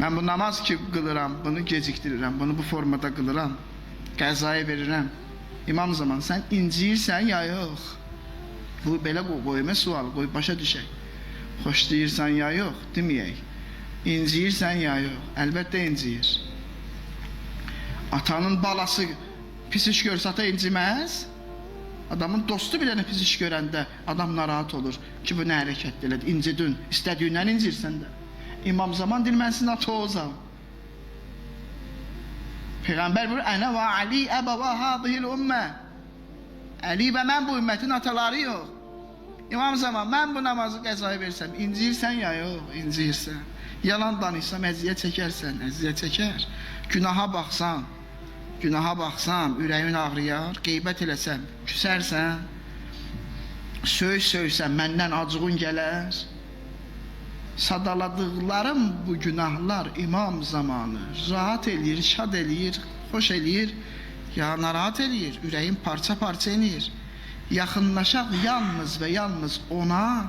Mən bu namaz ki qılıram, bunu gecikdirirəm, bunu bu formada qılıram, qəzaya verirəm. İmam zaman sən inciyirsən ya yox? Bu belə qoyma sual, qoy başa düşək. Xoşlayırsan ya yox, deməyək. İnciyirsən ya yox? Əlbəttə inciyir. Atanın balası pis iş görsə ata inciməz. Adamın dostu bir dənə pis iş görəndə adam narahat olur ki, bu nə hərəkət elədi, incidin, istədiyindən incirsən də. İmam zaman deyir, mən sizin ata olacağam. Peyğəmbər buyurur, Ənə və Ali əbəvə hadihil ümmə. Əli və mən bu ümmətin ataları yox. İmam zaman, mən bu namazı qəzaya versəm, inciyirsən ya yox, inciyirsən. Yalan danışsam, əziyyət çəkərsən, əziyyət çəkər. Günaha baxsan, günaha baxsam, ürəyin ağrıyar, qeybət eləsəm, küsərsən, söyüş söysən, məndən acığın gələr. Sadaladıqlarım bu günahlar imam zamanı rahat eləyir, şad eləyir, xoş eləyir, ya narahat eləyir, ürəyin parça-parça eləyir. Yaxınlaşaq yalnız və yalnız ona.